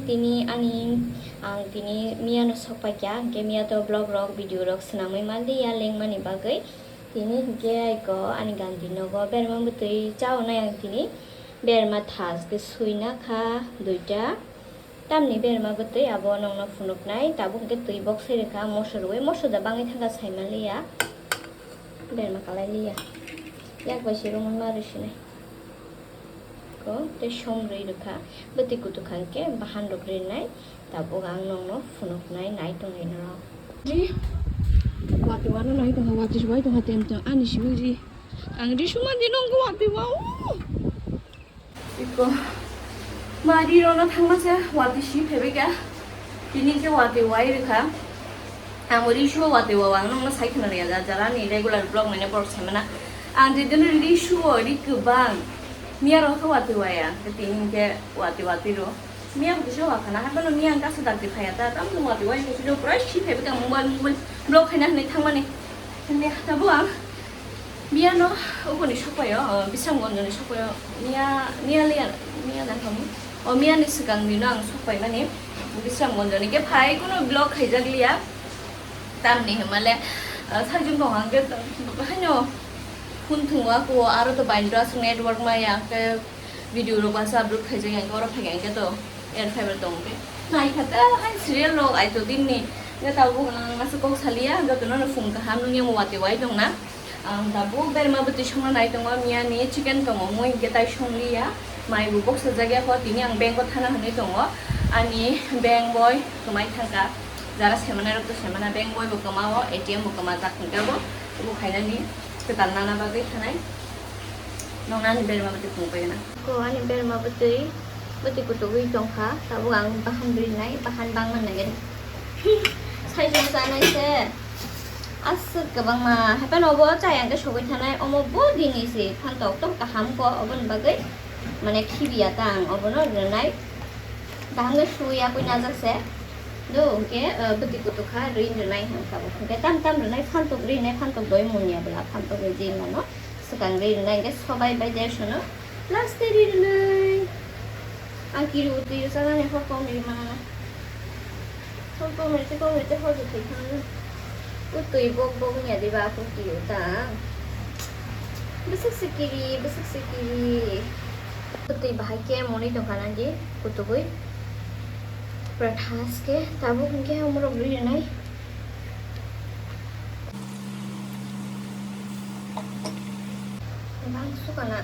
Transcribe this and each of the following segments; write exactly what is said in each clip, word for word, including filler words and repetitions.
Tini ani, ang tini miya no sok paikha, hwnkhe miya to vlog rok, video rok swnamwi manliya lengmani bagwi. Tini hwnkhe aiko ani ganti nogo berma bwtwi chaunai ang tini. Berma thas khe suina kha duita. Tamni berma bwtwi abo nongno phunuknai, tabuk hwnkhe twi bok sai rwkha, moso rwui, moso da bangwi thangkha saimanliya. Berma kalai liya. Yak bai se rwmani ma rw sinai. Ko tei som rwi rwkha. Bwtwi kutuk kha hwnkhe bahan rok rinai. Tabuk ang nongno phunuknai nai tongwi norok. Ri. Watwi wano nai tongkha, watwi se bai tongkha tem tong. Ani simi ri. Ang ri suma di nongkha watwi wao. Iko. Mari rona thangma se watwi si phebe kha. Tini ke watwi wai rwkha. Ang ri sua watwi wao, ang nongno sai khna riya, jara ni regular vlog naina borok sai mana. Ang je dino ri sua ri kwbang. Miya rok khe watwi waya. Tini ke watwi watwi ro. Miya bo kisa wa khana. Haibano miya ang kasa dakti phaya ta. Tamo watwi wai ni silo pura si phebe kha mobile mobile vlog khaina hinwi thangmani. Hinwi tabuk ang Biyano uboni sokpaio, o, Bisramganjoni sokpaio, miya, miya liya, miya na kamo. O, miyani swkang dino ang sokpaimani Bisramganjoni. Khe phai kuno vlog khaijak liya. Tamni hwnmale, o, sajwk tong ang khe, haino phone thwngwa ko, aro to baindra aswk network maya, khe video rok asa upload khaijak yang khe, oro phai yang khe to air fiber tong khe. Nai kha ta, hai serial rok ai to din ni. Khe tabuk ang asa kok saliya, jotono no phung kaham nung yang watwi wai tong na. Ang tabuk berma bwtwi songna nai tongo, miya ni chicken tongo, mui hwnkhe tai song liya, mai bo boksa jak ya kho, tini ang bank o thana hwnwi tongo, ani bank boi kwmai thangkha, jara semana rok to semana, bank boi bo kwma o, A T M bo kwma jak hwnkhe bo, bo khainani kwtal nana bagwi thanai, nokna ani berma bwtwi phung paina. Ko ani berma bwtwi, bwtwi kutugwi tongkha, tabuk ang bahan rinai, bahan bangma nai. Sai sai sanai se. Aswk kwbangma haphano bo chayang khe sogwi thanai, omo bo dini se phantok tong kaham kho, oboni bagwi mane khibiya ta ang obono rwnai. Kaham khe suya kwi najak se. Do hwnkhe, eh, bwtwi kutuk kha rwi rwnai hwnkha bo. Hwnkhe tam tam rwnai, phantok rwi rwnai, phantok doi munya bwla, phantok rwi di mano. Swkang ri rwnai hwnkhe sobai bai dersono last ri rwnai. Ang kiri utwi rwchapnani hor kom ri mana. Hor kom ri tei kom ri tei hor jotwi thang. Utwi bok bok wngya diba ako kiri uta. Bwswk se kiri, bwswk se kiri. Utwi bahai khe mwnwi tongkha nang di kutugwi. Pura thas khe tabuk hwnkhe umrok ri rwnai. Bang sukana,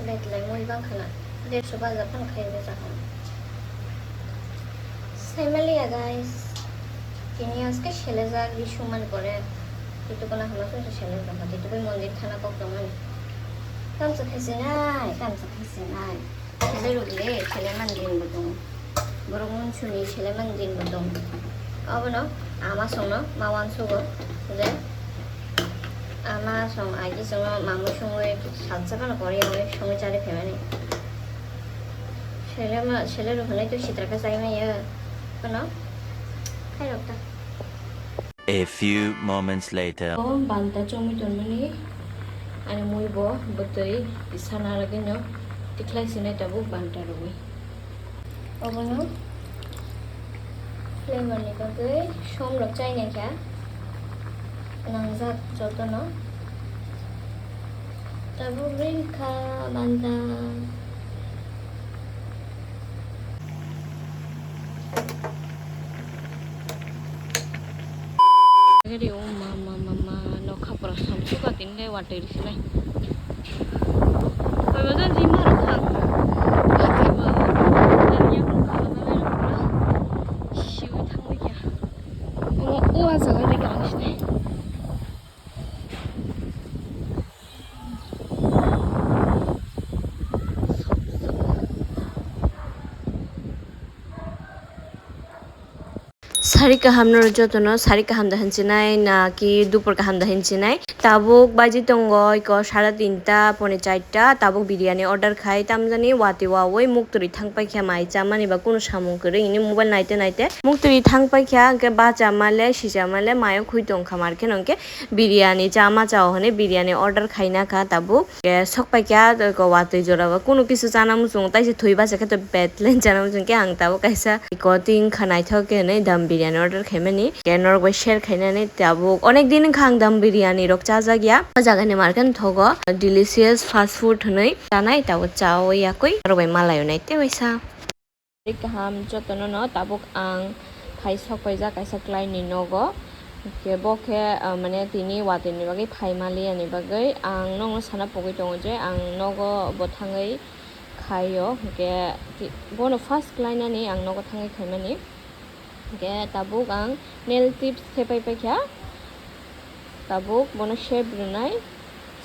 bet lai mui bang khana, derso baja phano khai rwjak ang. Sai maliya guys, tini aske selejak, bishu man pore, titu kana hama sung se selejak, titu bai mondir thana kok tongmani. Tamsa khai sinai, tamsa khai sinai. Sele rwgwi re, sele man din bo tongo. Borok munsuni sele man din bo tongo. Obono ama songno ma uansugo je ama song agi songno mamui songwi salsa phano kori yawi songwi chari phaimani. Sele ma, sele rw hwnwi twi sitra khe chai maya. Phano khairok ta. A few moments later. O banta chongwi tongmani, ani mui bo bwtwi sana rwgwino tikhlai sinai tabuk banta rwgwi. Obono flavor ni bagwi som rok chainai kha, nangjak jotono. Tabuk ring kha banta. Gari o ma ma ma ma nokha pora samsuk a tini le watwi risi nai. Koi ba jan jima rok thang. Watwi ba. Jan yak rok kha ba nai rok pora. Siwi thangwi kya. O o a jaga le kang sinai. Sari kaham no jotono, sari kaham da hinsinai na ki dupor kaham da hinsinai. Tabuk baji tongo iko sara tinta pone charta, tabuk biryani order khai tamjani wati wawi mukturi thang paikha mai chamani ba kunu samung kwrwi hini mobile naite naite mukturi thang paikha hwnkhe bacha male sija male mayo khui tongkha markhe hwnkhe biryani chama chao hinwi biryani order khaina kha tabuk. Ke sok paikha, ko watwi jora bo kunu kisu chana muchung, taisi thwi bachakhe to betlen chana muchung khe ang tabuk kaisa iko ting kha naithok khe hinwi dam biryani order khaimani. Ke norok bai share khainani tabuk onek din wngkha ang dam biryani rok chajak ya. O jaga ni markhe thogo delicious fast food hinwi chanai tabuk chawi yakwi norok bai malai nai tei waisa. Kaham jotono no tabuk ang phai sok paijak kaisa client ni nogo. Hwnkhe bo khe, ah, mane tini watwi ni bagwi phai maliya ni bagwi ang nokno sana pogwi tongo je ang nogo bo thangwi khaio. Hwnkhe ti-, bono first client ani ang nogo thangwi khaimani. Hwnkhe tabuk ang nail tips khe pai paikha. Tabuk bono shape rwnai,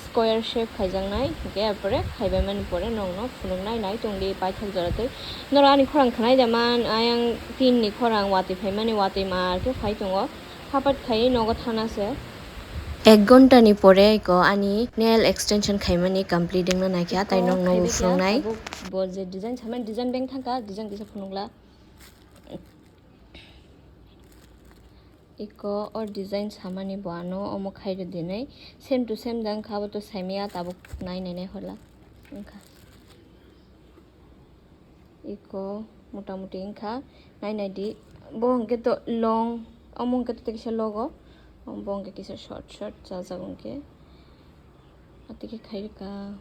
square shape khaijaknai, hwnkhe er pore khaibaimani pore nokno phunuknai nai tongdi paithak jora twi. Norok ani khorang khwnai da man, ayang tin ni khorang watwi phaimani, watwi mar khe phai tongo, hapat khaiwi nogo thana se. Ek ghonta ni pore iko ani nail extension khaimani complete wngna naikha, tei nokno phunuknai. Tabuk bo je design samani, design beng thangkha, design kisa phunukla. Iko o design samani bo ano omo khairw dinai. Same to same da wngkha, abo to saimaya, tabuk nai nai nai hola wngkha. Iko motamuti wngkha, nai nai di. Bo hwnkhe to long, omo hwnkhe to kisa logo, bo hwnkhe kisa short short chajak hwnkhe. Atike khairwkha.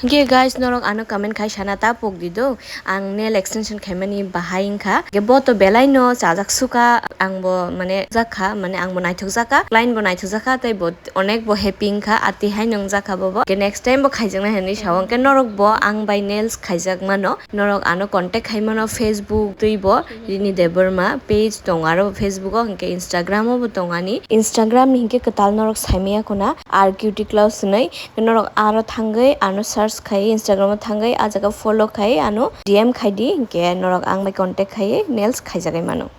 Hwnkhe guys, norok ano comment khai sana ta pokdi do. Ang nail extension khaimani bahai wngkha. Hwnkhe bo to belai no chajak sukha, ang bo mane jakha, mane ang bo naithok jakha, client bo naithok jakha, tei bo onek bo happy wngkha, ati hai nung jakha bo bo. Hwnkhe next time bo khaijaknai hinwi sao. Hwnkhe norok bo ang bai nails khaijak mano. Norok ano contact khai mano Facebook twi bo, Rini Debbarma page tongo, aro Facebook o hwnkhe Instagram o bo tongo ani. Instagram ni hwnkhe kwtal norok saimaya khuna, R Q T Claus hwnwi. Norok aro thangwi ano search khai, Instagram o thangwi ah jaga follow khai ano D M khai di, hwnkhe norok ang bai contact khai nails khaijagai mano.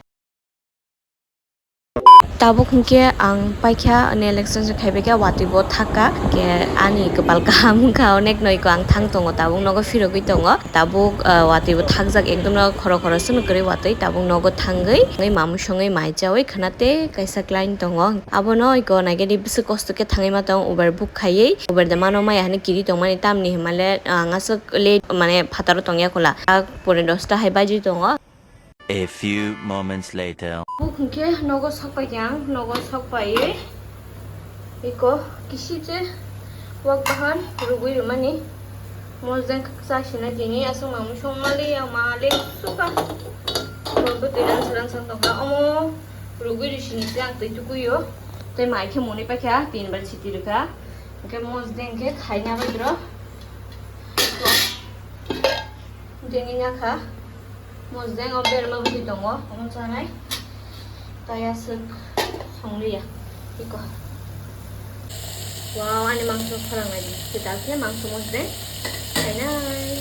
Tabuk hwnkhe ang paikha nail extension khaibaikha, watwi bo thakha, hwnkhe ani kwpal kaham wngkha, onek noiko ang thang tongo, tabuk nogo phirogwi tongo, tabuk, ah, watwi bo thakjak, ekdom no khoro khoro swnwi kwrwi watwi, tabuk nogo thangwi, wngwi mamung songwi mai chawi khwna tei kaisa client tongo, abono iko naikhe di bwswk kosto khe thangwi ma tong, Uber book khaiwi, Uber de mano maya hinwi kiri tongmani, tamni hwnmale ang aswk late mane phataro tongya khula, ah, pore dosta hai baji tongo. A few moments later. Buk hwnkhe nogo sokpai khe ang, nogo sokpaiwi iko kisip se wak bahan rwgwi rwmani. Mosdeng chasina tini aswk mamwi song mali, ya mali suka. Bo twi rang sarang sang tongkha. Omo rwgwi rwsini se ang twi tukuio. Tei mai khe mwnwi paikha, tin bar siti rwkha. Hwnkhe mosdeng khe khaina bai rw. Dini nakha. Mosdeng o berma bwtwi tongo, omo chanai. Tai aswk songliya. Iko. Wow, ani mangso khorang nai di. Kwtal khe mangso mosdeng khainai.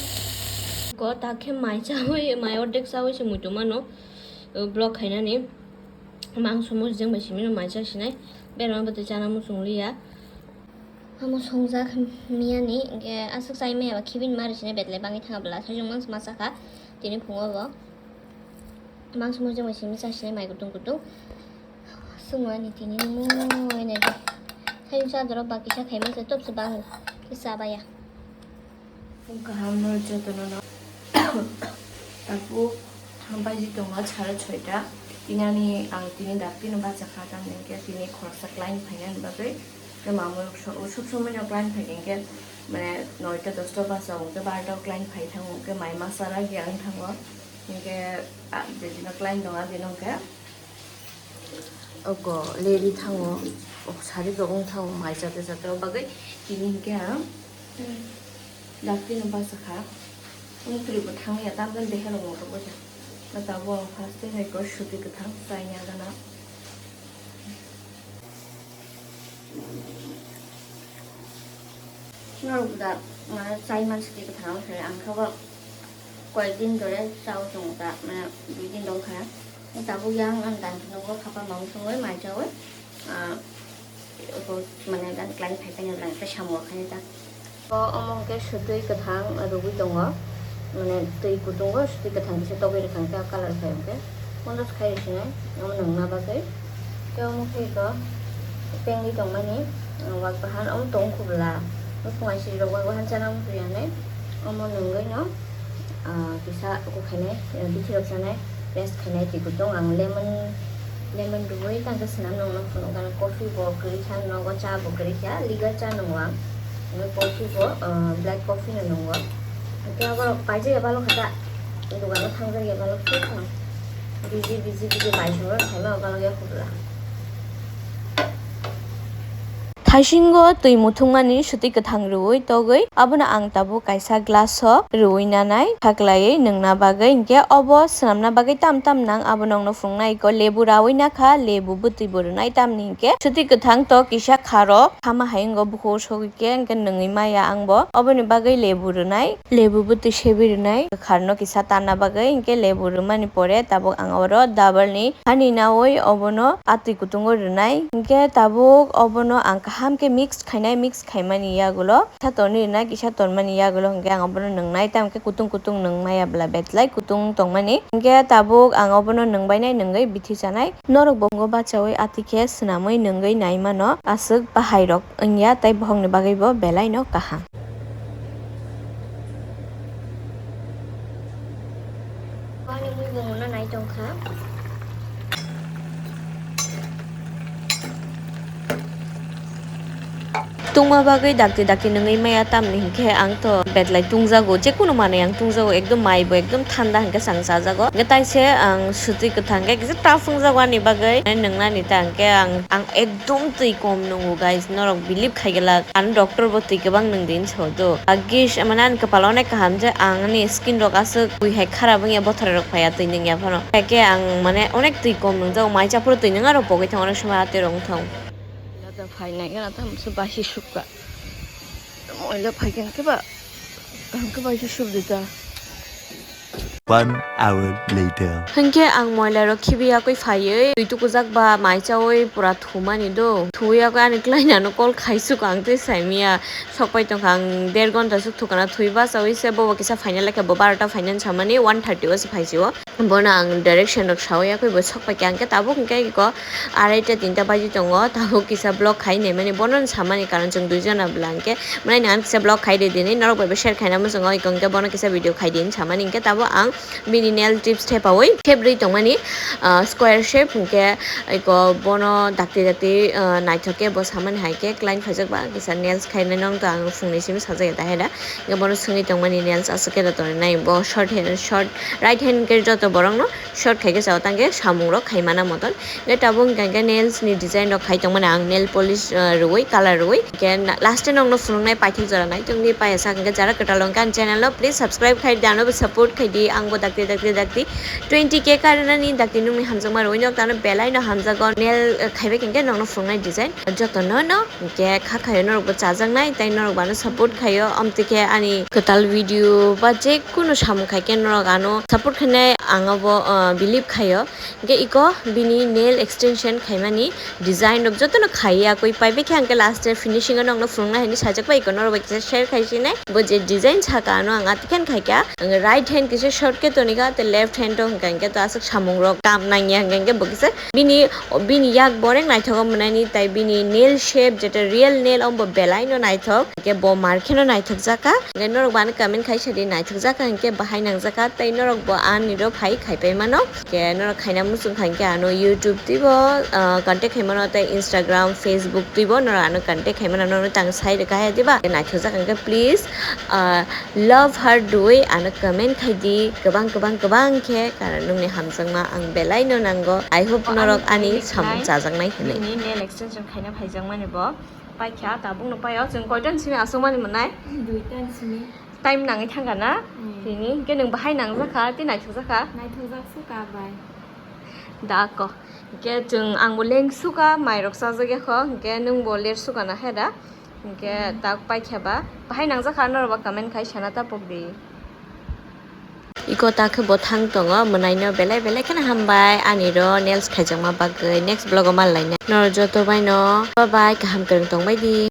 Ko ta khe mai chawi, mai ordek chawi se muitu mano. Vlog khainani. Mangso mosdeng bai simi no mai chasinai. Berma bwtwi chana muchung liya. Omo songjak miyani, hwnkhe aswk chai maya ba khibini mari sini betle bangwi thanga bwla, sajwk mangsa masa kha tini phungo bo. Mangsa mujung bai simi chasini mai kutung kutung. Aswk mani tini mui nai de. Sajwk sadoro ba kisa khai masa topse bango, kisa baya. Phung kaham no jotono no. Tabuk baji tongo sare soita. Tini ani ang tini dakti no bacha kha, tamni hwnkhe tini khoroksa client phainani bagwi. Hwnkhe mamwi rok so-, sob somoi no client phai khe hwnkhe, mane, noita dosta bacha o hwnkhe barota o client phai thango, hwnkhe mai masa ragi ang thango. Hwnkhe, ah, je dino client tongo, a dino hwnkhe oko lady thango, ok sari rok wng thango, mai chate chate o bagwi tini hwnkhe ang, hmm, dakti no bacha kha. Wng twi bo thang ya, tamjani dehe rok moto boja. Na tabuk ang first time hai ko suti kwthang chai ya gana. Norok da, mane, chai mansi khe kwthang se, ang khe bo koyek din dhore chao tongo da, mane, dui din dong kha. Tabuk yang ang dan phunukgo khapa mangwi songwi mai chawi, ah, bo mane dan klai phai phai nang ta samung khai ta. O omo hwnkhe sutwi kwthang rwgwi tongo, mane twi kutungo sutwi kwthang kisa togwi rwkha hwnkhe o colour phai hwnkhe pondos khai rwsinai omo nungna bagwi. Tei omo khe eko pengwi tongmani, ah, wak bahan omo tong kubla. Bwskango sijrok wak bahan chana muchungya hinwi omo nungwi no, ah, kisa oko khainai, ah, bithi rok chanai paste khainai twi kutung ang lemon, lemon rwui tangkhe swnam nung nung phunukgano coffee bo kwrwi kha nogo cha bo kwrwi kha legal cha nungo ang. Omo coffee bo, ah, black coffee no nungo. Hwnkhe oborok paijak ya balo kha ta, dogano thangjak ya balo khe kheno. Biji biji biji bai songwrok phaima obolog ya kubla. Thaisingo twi muthungmani sutwi kwthang rwui togwi abono ang tabuk kaisa glass o rwui nanai khaklaiwi nungna bagwi, hinkhe obo swnamna bagwi tam tam nang abo nokno phunuknai eko lebu raui nakha, lebu bwtwi bo rwnai tamni hinkhe sutwi kwthang to kisa kharok khama hai wngkha bukhuk sogwi khe hinkhe nungwi maya ang bo oboni bagwi lebu rwnai. Lebu bwtwi sebi rwnai kwkharno kisa tanna bagwi, hinkhe lebu rwmani pore tabuk ang oro double ni hani naui obono atwi kutungo rwnai. Hinkhe tabuk obono ang kaham khe mix khainai, mix khaimani yagulo kisa tonwi rwnai, kisa tonmani yagulo hinkhe ang obono nwngnai, tamo khe kutung kutung nwng maya bwla betlai kutung tongmani. Hinkhe tabuk ang obono nwngbainai, nwngwi bithi chanai. Norok bo bachaui atwi khe swnamwi nwngwi nai mano, aswk bahairok wngya tei bohokni bagwibo belaino kaham. Ani mui bo muna nai tongkha. Tungma bagwi dakti dakti nungwi maya tamni hinkhe ang to betlai tungjago, jekunu manwi ang tungjago, ekdom mai bo ekdom thanda hinkhe chang chajago. Hinkhe taise ang sutwi kwthang khe kisa tough wngjago ani bagwi, nwngnani ta hinkhe ang, ang ekdom twi kom nungo guys, norok believe khai glak. Ang doctor bo twi kwbang nwng di hinwi sao do. Agish, mane ani kwpalo onek kaham je ang ani skin rok aswk twi hai kharap wngya, bothorrok phaiya twi nwngya phano. Haikhe ang mane onek twi kom nungjago, mai chaphuru twi nwnga rok pogwi thango, onek somoi atwi rok wng thango. Lada phainai gana tamo se baisi sukha. Moila phaikhe hwnkhe ba, hwnkhe baisi suk di ta. One hour later. Hinkhe ang moila rok khibiya koi phaiwi, twi tukujak ba mai chawi pura thumani do. Thuwi yakwi ani klainano call khaisuk ang tei saimia. Sokpai tongkha ang der gonta suk thukana thwi bachawi se bobo kisa phaina lekha bo barota phainani samani one thirty o se phaisio. Bono ang direction rok sawi yakwi bo sokpai kha, hwnkhe tabuk hwnkhe iko araita tinta baji tongo, tabuk kisa vlog khai naimani bono samani karon chwng duijona bwla hwnkhe mwnai nang kisa vlog khai di dini norok bai bo share khaina muchungo iko hwnkhe bono kisa video khai di hinwi samani hwnkhe tabuk ang bini nail tips thepawi thebrwi tongmani, ah, square shape hwnkhe iko bono dakti dakti, ah, naithok khe bo samani hai khe client phaijak ba kisa nails khainai nong to ang phungni simi sajak ya dahai da. Hingke bono swngwi tongmani nails aswk khe da tonwi nai. Bo short hand, short, right hand hingke joto borokno short khaikhe chao, tangkhe samungrok khaimana moton. Hingke tabuk hingka hingke nails ni design rok khai tongmani ang nail polish, ah, rwui, colour rwui. Hingke na-, last e nokno phunuknai paithak jora naitokni paiya sak hingke jara kwtal wngkha ani channel o, please subscribe khai di, anobo support khai di, angbo dakti dakti dakti twenty K karinani dakti nungni hamjakma rwui nok tano belai no hamjago. Nail, ah, khaibai hingke nokno phunuknai design jotono no. Hingke kha khaio norokbo chajaknai, tei norok bo ano support khaio, amtwi khe ani kwtal video ba je kunu samung khai khe norok ano support khainai, ang abo, ah, believe khaio. Hingke iko bini nail extension khaimani design rok jotono khaiya koi paibai khe, hingke last e finishing o nokno phunuknai hinwi sajak bai iko norok bai kisa share khai sinai. Bo je design saka ano ang atikhe khai kha, ang right hand kisa short khe toni kha, tei left hand o hingka hingke to aswk samung rok kam nangya hingka hingke bo kisa bini O bini yak borek naithogo mwnani, tai bini nail shape, jeta real nail, omo bo belai no naithok. Hingke bo mar kheno naithok jaka. Hingke norok bo ano comment khai sadi naithok jaka hingke bahai nang jaka, tai norok bo ani ro phai khai pai mano. Hingke norok khaina muchung kha hingke ano YouTube twibo, ah, contact khai mano, tai Instagram, Facebook twibo norok ano contact khai mano, norok tang sai rwkha hai diba? Naithok jaka hingke please, ah, Love heart rwui ano comment khai di, kwbang, kwbang, kwbang khe, karon nungni hamjakma ang belai no nango. I hope norok ani samung chajaknai hinwi. Bini nail extension khaina phaijakmani bo paikha, tabukno paio. Chwng koitan simi aswkmani mwnai? Duitan simi. Time nangwi thangkha na? Hmm. Tini, hwnkhe nwng bahai nangjakha, tei naithokjakha? Naithokjak sukha bai. Da ko. Hwnkhe chwng, angbo leng sukha, mairok chajak yakho, hwnkhe nwngbo ler sukha na he da? Hingke tak paikha ba, bahai nangjak kha norok ba comment khai sana ta pokdi. Iko ta khe bo thang tongo, mwnaino belai belai kheno hambai ani ro nails khaijakma bagwi. Next vlog o malai nai. Norok joto bai no bye bye, kaham kwrwng tongbai di.